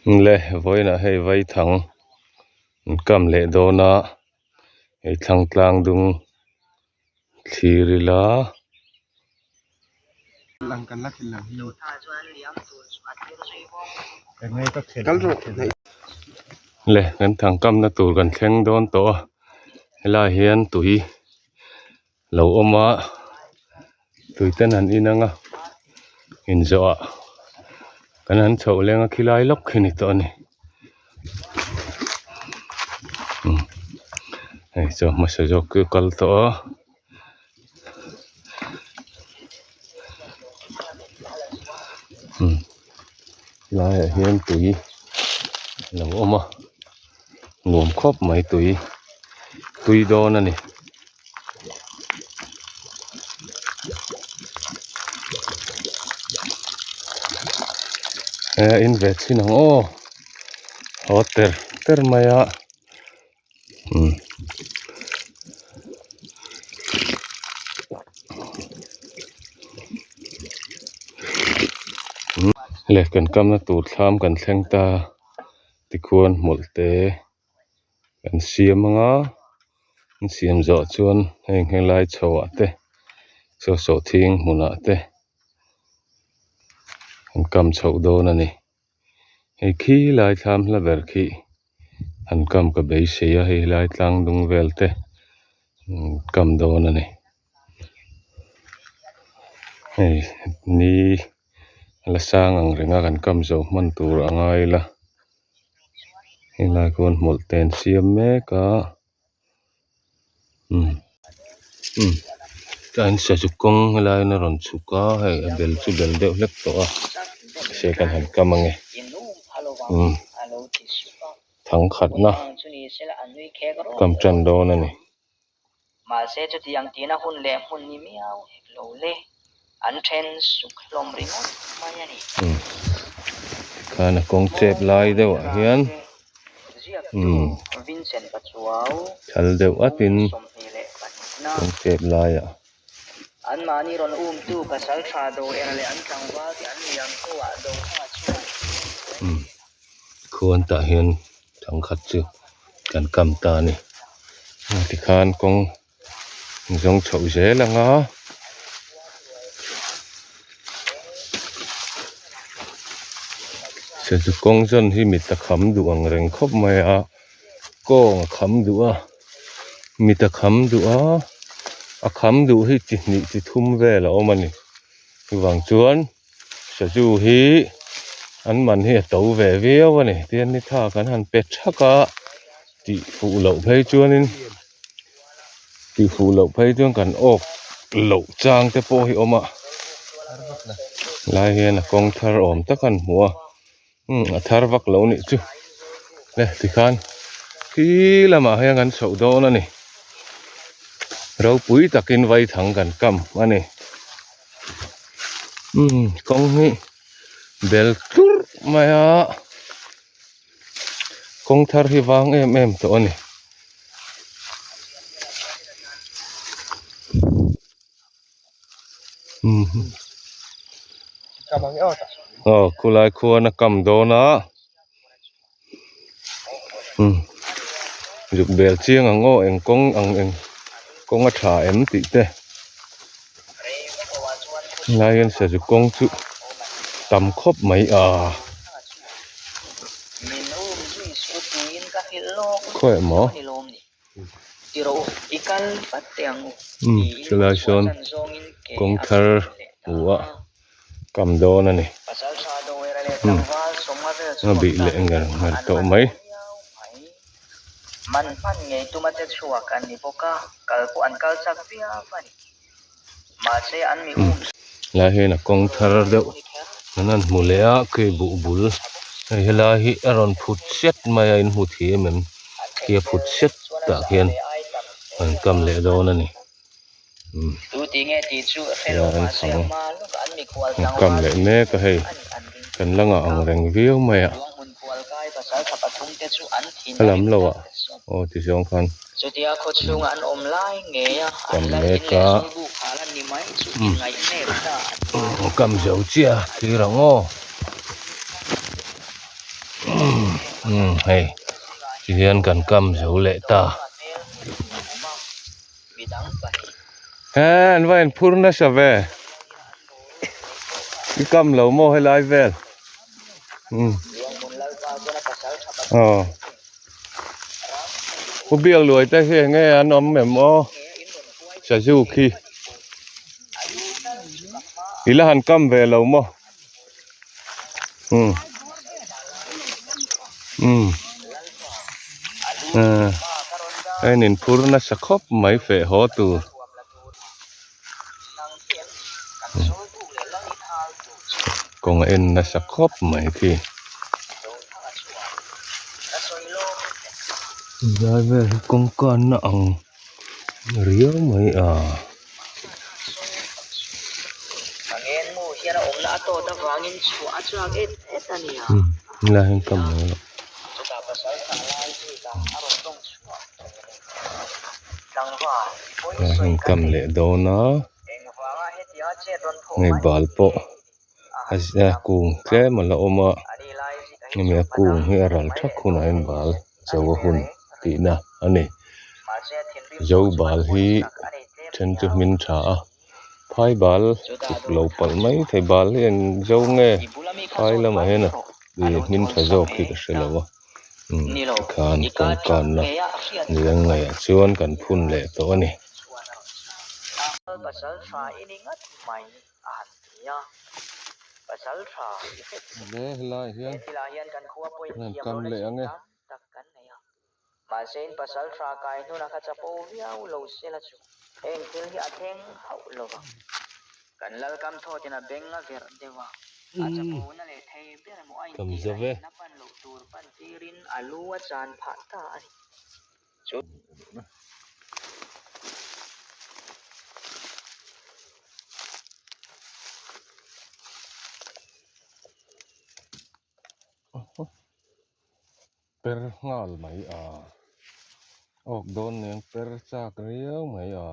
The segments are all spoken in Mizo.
Le vawiinah hei vaithang an kam leh dawn a hei thlang tlang dung thlir ila. Le kan thang kamna tur kan thleng dawn tawh a helaiah hian tui lo awm a tui ten an in ang a inzawh ah kan han chhoh leng a khilai lawk khi ni tawh a ni umm hei chu a hmasa zawk chu a kal tawh a umm helaiah hian tui a lo awm a nuam khawp mai tui tui dawn a ni. He in ve chhin ang aw haw ter ter mai a umm le kan kamna tur thlam kan thleng ta tikhuan hmawlh te. Kan siam ang a an siam zawh chuan heng helai chho ah te saw sawhthing hmunah te an kam chhoh dawn a ni hei khi lai thlam hla ber khi an kam ka beisei a hei helai tlang dung vel te an kam dawn a ni hei ni la sang ang reng a kan kam zawh hman tur a ngai la. Helai khawn hmawlh te an siam mek a umm umm tlaiin sazu kawng helaiin a rawn chhuk a hei a bel chu bel deuh hlek tawh a mahse kan han kam ange umm thangkhatna kam tan dawn a ni. Mahse chutiang tihna hun leh hmun ni miau hek lo le, an then suk hlawm ringawt mai a ni. Umm khan a kawng chep lai deuh ah hian umm thal deuh atin kawng chep lai ah. Umm khuan tah hian thangkhat chu kan kam ta a ni tikhan kawng zawng chhoh zel ang a sazu kawng zawn hi mit a kham duh ang reng khawp mai a kawng a kham duh a mit a kham duh a a kham duh hi chi hnih chi thum vel a awm a ni chuvang chuan. Sazu hi an man hi a to ve viau a ni tihian ni thla kan han pe thak a tih fuh loh phei chuanin tih fuh loh phei chuan kan awk loh chang te pawh hi a awm a lai hian a kawng thar awm tak an hmu a umm a thar vak lo nih chu le tikhan khi lamah hian kan chhoh dawn a ni ropui takin vaithang kan kam a ni. Umm kawng hi bel tlurh mai a kawng thar hi vang em em tawh a ni. Aw khulai khuan a kam dawn a umm zuk bel chiang ang aw eng kawng ang eng kawng a tha em tih te helai hian sazu kawng chu tam khawp mai a khawi maw. Umm chulai sawn kawng thar hmu a kam dawn a ni umm a bih leh ngar ngar tawh mai. Umm helai hian a kawng thar deuh an han hmu leh a khi buh bul hei helai hi a rawn phut set mai a in hmu thiam em khi a phut set tah khian an kam leh dawn a ni umm an kam leh mek a hei kan la ngah ang reng viau mai a a lam lo ah aw ti zawng khan. Kam mek a umm kam zo chiah a thlir ang aw. Umm hei ti hian kan kam zo leh ta. He an va inphur nasa ve. I kam lo maw helai vel. Umm aw Pu Biakluai te hi enge an awm em aw sazu khi i la han kam ve lo maw umm umm a inphur nasa khawp mai feh haw tur. Kawng a en nasa khawp mai khi. Helai vel hi kawng kanna ang riau mai a. Helai hian ka hmu a. Heng kam leh dawn a hei bal pawh a zia kung tlem a la awm a hemi a kung hi a ral thak hunah hian bal cho a hun tihna a ni zo bal hi then chu hmin tha a phai bal tluk lo palh mai thei bal hi eng zo nge phai lamah hian a hmin tha zawk hi ka hre lo a. Tikhan kawngkanna nileng ngaiah chuan kan phun leh tawh a ni. Hle helai hian an kam leh ang e. Kam zo ve. Per nghal mai a. Awk dawn nen per chak riau mai a.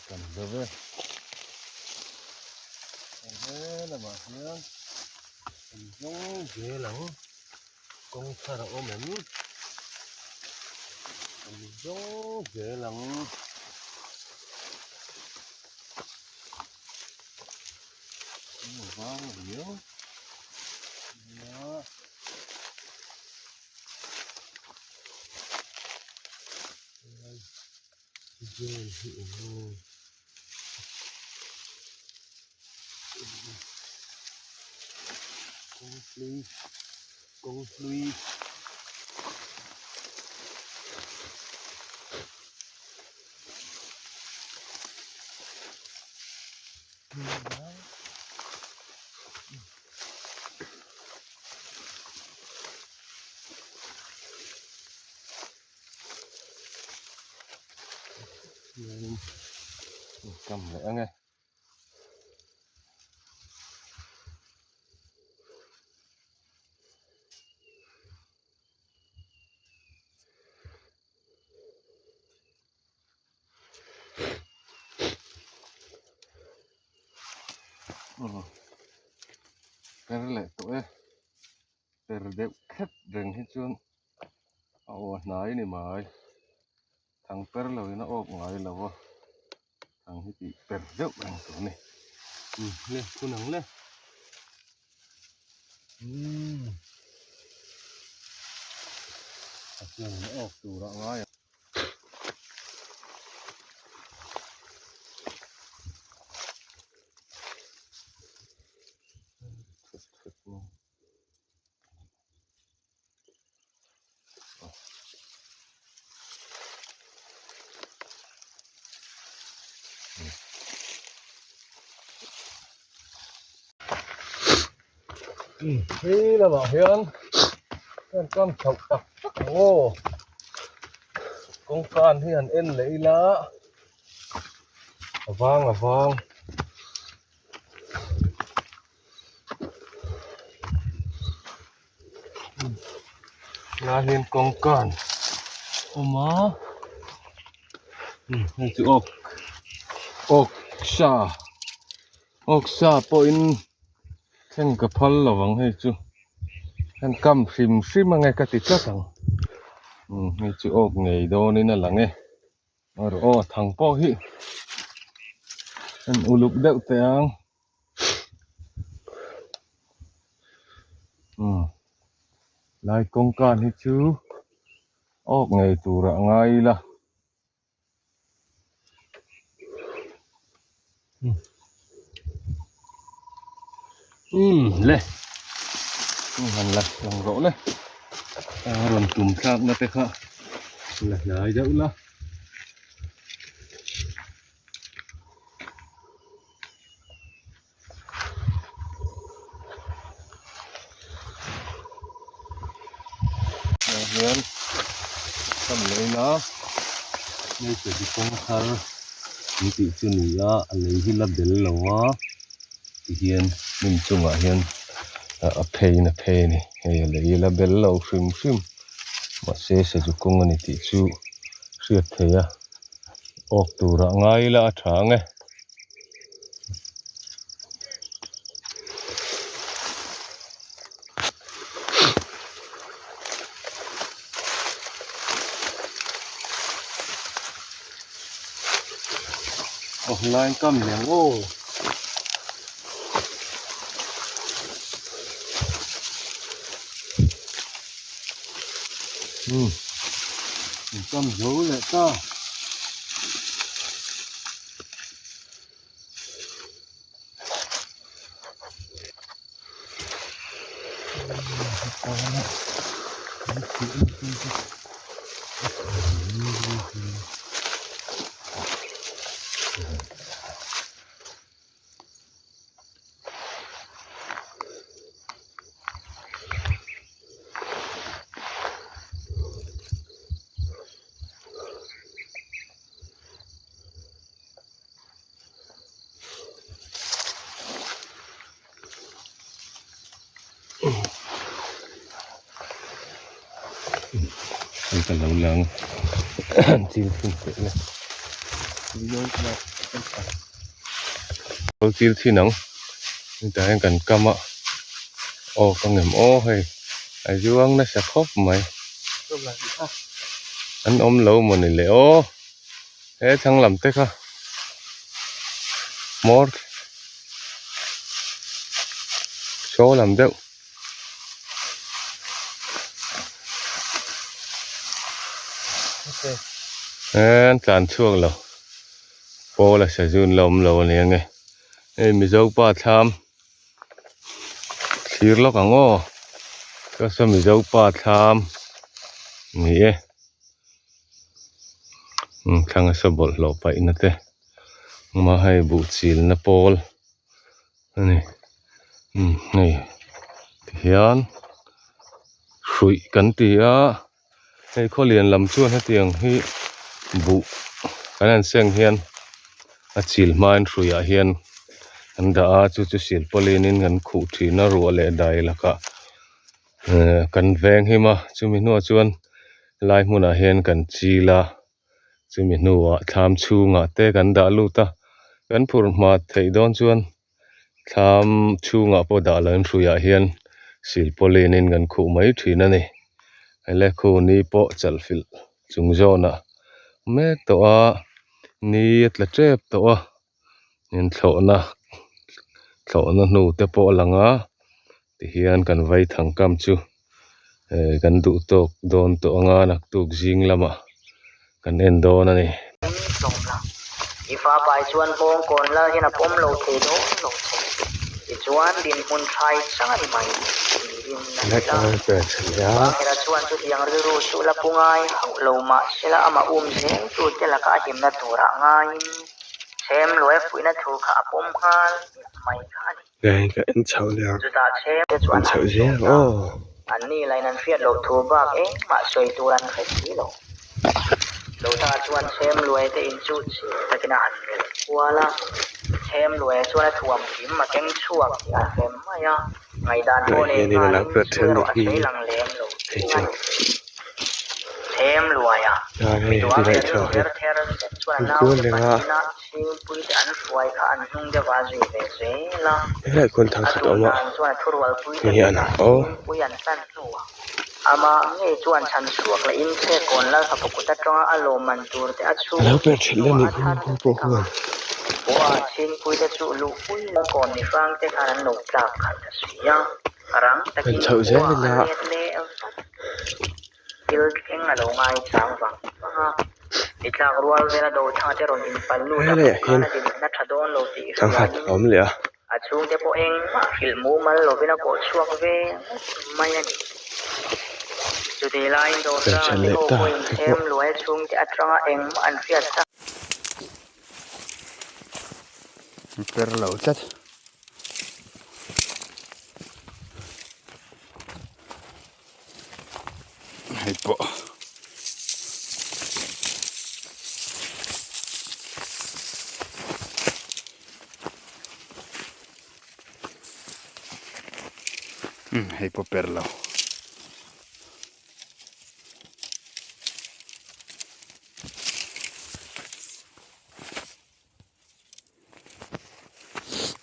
Kan zo ve he lamah hian kan zawng zel ang. Kawng thar a awm em? Kan zawng zel ang. An vang riau nia. Helai vel hi eng nge? Kawng hlui kawng hlui Kam leh ang e. Per leh tawh e. Per deuh khet reng hi chuan a aw hnai a ni mai. Thang per lo in a awk ngai lo a thang hi tih per deuh reng tur a ni umm le phun ang le umm a chuan a awk tur a ngai ang. He lamah hian kan kam chhoh tak tak ang aw kawngkan hi han en leh ila a vang a vang. Helai hian kawngkan awm a hei chu awk awk sa awk sa pawhin thleng ka phal lo ang hei chu heng kam hrim hrim ange ka ti tlat ang hei chu awk ngei dawnin a lang e. Aw thang pawh hi an uluk deuh teh ang umm lai kawngka hi chu awk ngei tur ah ngai ila umm le han la lang rawh le a rawn tum thlak na te kha la hnai deuh la. Tah hian kam leh ila hmeichhe chi kawng thar an tih chu ni a a lei hi la bel lo a tihian hmun chungah hian a pheiin a phei a ni hei a lei la bel lo hrim hrim mahse sazu kawng a ni tih chu hriat theih a awk turah ngai ila a tha ang e. Aw lai kam leh ang aw. Umm in kam zo leh ta. Hei ka lo lang chil thin teh le lo chil thin ang hetah hian kan kam a aw ka ngem aw hei a zuang nasa khawp mai an awm lo mawni le aw. He thlang lam te kha hmawr saw lam deuh an tlan chhuak lo pawl a sazun la awm lo a nia nge hei mizo pa thlam thlir lawk ang aw ka mizo pa thlam ni e. Thlang a sa bawlhhlawh paihna te awm a hei buh chilna pawl a ni umm hei tihian hruih kan ti a hei khawlian lam chuan hetiang hi buh kan han seng hian a chil hmain hruihah hian an dah a chu chu silpawlin in kan khuh thin a ruah leh dai lakah. Ehh kan veng him a chumi hnuah chuan lai hmunah hian kan chil a chumi hnuah thlam chhungah te kan dah lut a kan phur hma theih dawn chuan thlam chhungah pawh dah loin hruiah hian silpawlin in kan khuh mai thin a ni hei khu ni pawh chalh filh chung zawnah mek tawh a ni a tla tep tawh a. Thlawhna thlawhna hnu te pawh a lang a tihian kan vai thang kam chu eh kan duh tawk dawn tawh ang a naktuk zing lamah kan en dawn a ni. I fa pai chuan bawng kawn lal hian a pawm lo thei dawn lo che. Tichuan dinhmun tha i chang a ni mai tiin a hrilh a. Vanghela chuan chutiang rilru chu la pu ngai hauh lo mahsela amah um zel tute laka a himna turah ngaiin Chhem luai fuihna thu kha a pawm nghal miah mai kha a ni. Ka en chho leh ang. Chutah chhem te chuan En chho an zel zawt a, aw. an ni lain an hriat loh thu bak engmah sawi tur an hre si lo. Lota chuan chhem luai te in chu chik takin a han melh kual a, chhem luai chuan a thuam kim a keng chhuak tih a hre mai a. Ngaihdan Tunah pawh nei hianin a lo nghalin per chu then erawh anih a hi sawi lang lem lo hei thung chu a ni. Thlem luaia chuan hei miduang tilai leh tha rilru hi her ther zet chuan a an kual naute reng a. pahnihna Chhingpuite an hruai kha an hnung deuhah a zui ve zel a. Helai khawn thang A khat a tum awm a dan chuan a thurualpuite hei hi an kutah ang aw. Chhingpui an hlan hnuah amah ngei chuan chhan chhuak leh in chhe kawn lal fapa kut atanga a lawmman tur te a A chhung lo per hnuah thelh leh a nih thar khaw pawh vek ang khuan. a. Pawha Chhingpuite chu luhpui leh kawn mihrang te khan an lo tlak khalh ta si a. Rang Kan takin chhoh zel khua a ila. let leh vat. Thil thleng a lo ngai chang vang vang a, mi tlak rual vela do tha te rawn inpal lut a Helaiah hmuh hian khan a dinhmun a tha dawn lo tih sangha hriain a awm leh a. a chhungte pawh engmah hrilh mumal lovin a kawh chhuak ve ngawt mai a ni. Chutih laiin Dawhsanga Perchhe te leh ho ta pawhin hei thlem pawh. luai a chhungte atanga engmah an hriat tak. Per lo tlat. Hei pawh umm hei pawh per lo.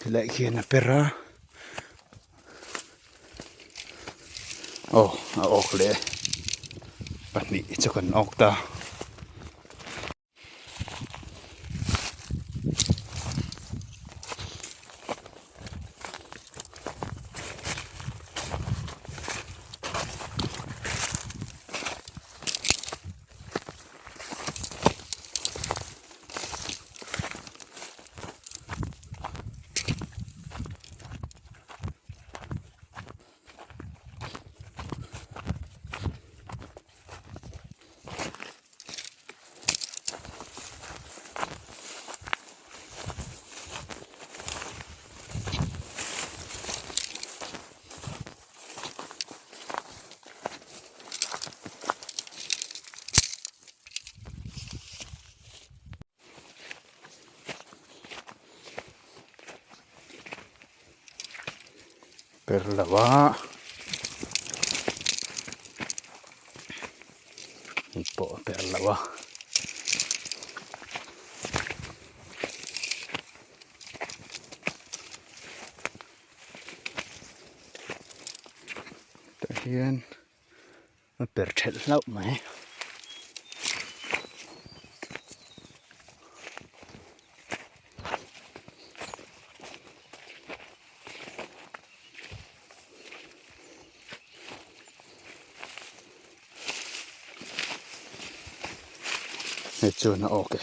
Tilai khian a per a aw a awk leh pahnih chu kan awk ta. Per lo a hei pawh a per lo a. Tah hian a per thelh hlauh mai. Hei chuan a awk e.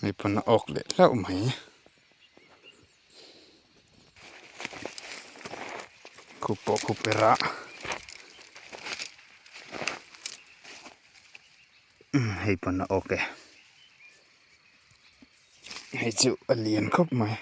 Hei pawn a awk leh hlauh mai. Khup pawh khup ber a. Hei pawn a awk e. Hei chu a lian khawp mai.